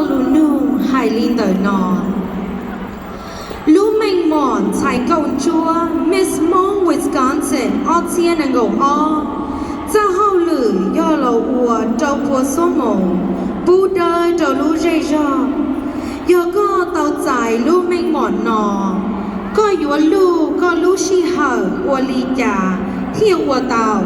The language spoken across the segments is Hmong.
Lus nug hais li ntawm no: Lub meej mom ntxhais nkauj ntsuab Miss Hmoob Wisconsin ob txhiab nees nkaum ob txoj hauj lwm yog los ua rau pua xuab moos pub dawb rau lub zej zog. Yog koj tau txais lub meej mom no, koj yuav luj koj lub sij hawm ua li cas thiaj ua tau?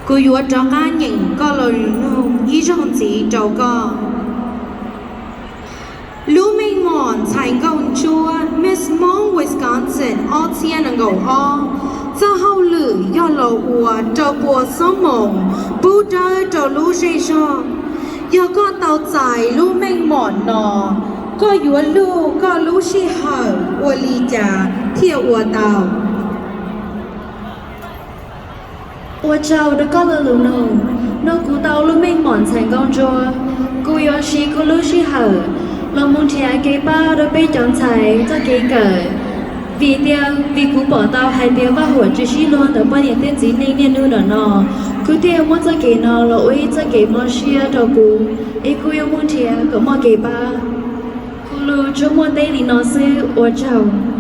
Kuv yuav rov qab nyeem koj lus nug ib zaug ntxiv rau koj. Lub meej mom ntxhais nkauj ntsuab Miss Hmoob Wisconsin ob txhiab nees nkaum ob txoj hauj lwm yog los ua rau pua xuab moos pub dawb rau lub zej zog. Yog koj tau txais lub meej mom no, koj yuav luj koj lub sij hawm ua li cas thiaj ua tau? Ua tsaug rau koj lub lus nug. Nug kuv tau lub meej mom ntxhais nkauj ntsuab, kuv yuav siv kuv lub sij hawm los mus nrhiav kev pab rau peb cov ntxhais txoj kev kawm. Vim tias, vim kuv pom tau hais tias Vaj Huam tsis sib luag ntawm poj niam thiab txiv neej niaj hnub no no, kuv thiaj muab txoj kev no los ua ib txoj kev mob siab rau kuv, es kuv yuav mus nrhiav kom muaj kev pab. Kuv lus tsuas muaj teb li no xwb, ua tsaug.